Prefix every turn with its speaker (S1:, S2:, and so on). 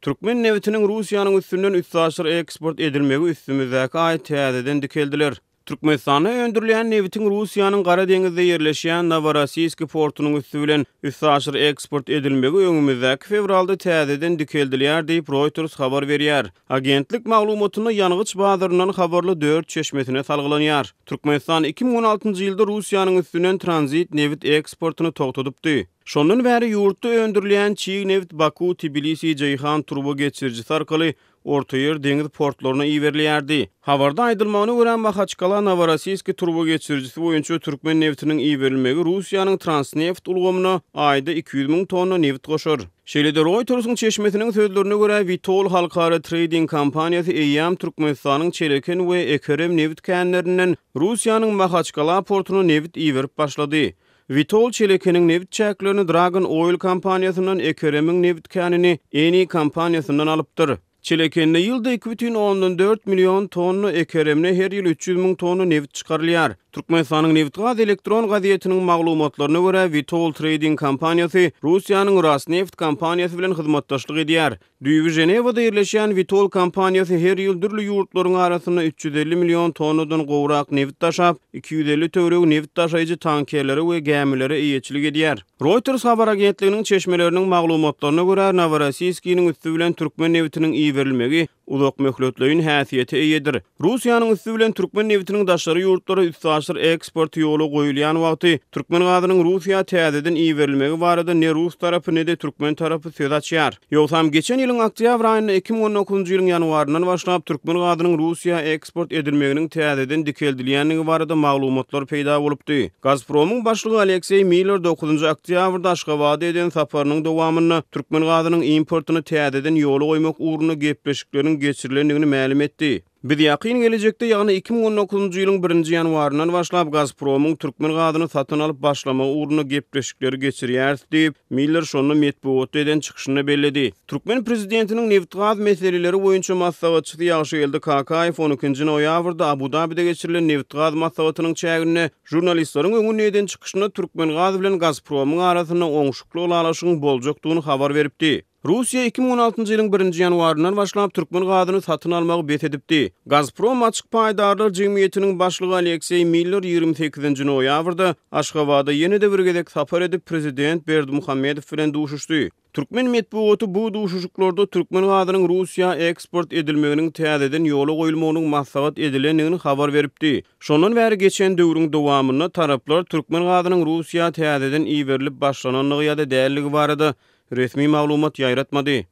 S1: Türkmen nebitiniň Russiýanyň üstünden üstaşyr eksport edilmegi üstümizdäki aý täzeden dikeldiler. Türkmenistanda öndürilýän nebitiň Russiýanyň Gara deňizde ýerleşýän Noworossiýski portunyň üsti bilen üstaşyr eksport edilmegi öňümizdäki fewralda täzeden dikeldilýär diýip, Reuters habar berýär. Agentlik maglumatynda ýangyç bazaryndan habarly dört çeşmesine salgylanýar. Türkmenistan 2016-njy ýylda Russiýanyň üstünden tranzit nebit eksportyny togtadypdy. Şondan bäri ýurtda öndürilýän çig nebit Baku-Tbilisi-Jeýhan turba geçirijisi arkaly Ortaýer deňiz portlaryna iberilýärdi. Habarda aýdylmagyna görä, Mahaçkala-Noworossiýski turba geçirijisi boýunça türkmen nebitiniň iberilmegi Russiýanyň Transneft ulgamyna aýda 200 müň tonna nebit goşar. Şeýle-de Reuters-iň çeşmesiniň sözlerine görä, Vitol halkara treýding kompaniýasy eýýäm Türkmenistanyň Çeleken we Ekerem nebit känlerinden Russiýanyň Mahaçkala portuna nebit iberip başlady. Vitol Çelekeniň nebit çäklerini Dragon Oil kompaniýasyndan, Ekeremiň nebit känini Eni kompaniýasyndan alypdyr. Çelekende ýylda 2,4 million tonna, Ekeremde her ýyl 300 müň tonna nebit çykarylýar. Türkmenistanyň Nebitgaz elektron gazetiniň maglumatlaryna görä, Vitol Trading kompaniýasy Russiýanyň Rosneft kompaniýasy bilen hyzmatdaşlyk edýär. Düýbi Ženewada ýerleşýän Vitol kompaniýasy her ýyl dürli ýurtlaryň arasynda 350 million tonnadan gowrak nebit daşap, 250 töweregi nebit daşaýjy tankerlere we gämilere eýeçilik edýär. Reuters habar agentliginiň çeşmeleriniň maglumatlaryna görä, Noworossiýskiniň üsti bilen türkmen nebitiniň iberilmegi uzakmöhletleýin häsiýete eýedir. Russiýanyň üsti bilen türkmen nebitiniň daşary ýurtlara üstaşyr eksporty ýola goýulýan wagty, türkmen gazynyň Russiýa täzeden iberilmegi barada ne rus tarapy, ne-de türkmen tarapy söz açýar. Ýogsam, geçen ýylyň oktýabr aýynda 2019-njy ýylyň ýanwaryndan başlap türkmen gazynyň Russiýa eksport edilmeginiň täzeden dikeldilýändigi barada maglumatlar peýda bolupdy. Gazpromyň başlygy Alekseý Miller dokuzynjy oktýabrda Aşgabada eden saparynyň dowamynda türkmen gazynyň importyny täzeden ýola goýmak ugrunda gepleşikleriň geçirilendigini mälim etdi. Biz ýakyn gelejekde, ýagny 2019-njy ýylyň birinji ýanwaryndan başlap Gazpromyň türkmen gazyny satyn alyp başlamagy ugrunda gepleşikleri geçirýäris diýip, Miller şonda metbugatda eden çykyşynda belledi. Türkmen prezidentiniň nebitgaz meseleleri boýunça maslahatçysy Ýagşygeldi Kakaýew on ikinji noýabrda Abu-Dabide geçirilen nebitgaz maslahatynyň çäginde žurnalistleriň öňünde eden çykyşynda Türkmengaz bilen Gazpromyň arasynda oňşukly ylalaşygyň boljakdygyny habar beripdi. Russiýa 2016-njy ýylyň birinji ýanwaryndan başlap türkmen gazyny satyn almagy bes edipdi. Gazprom açyk paýdarlar jemgyýetiniň başlygy Alekseý Miller 28-nji noýabrda Aşgabada ýene-de bir gezek sapar edip, prezident Berdimuhamedow bilen duşuşdy. Türkmen metbugaty bu duşuşyklarda türkmen gazynyň Russiýa eksport edilmeginiň täzeden ýola goýulmagynyň maslahat edilendigini habar beripdi. Şondan bäri geçen döwrüň dowamynda taraplar türkmen gazynyň Russiýa täzeden iberilip başlanandygy ýa-da däldigi barada resmi maglumat ýaýratmady.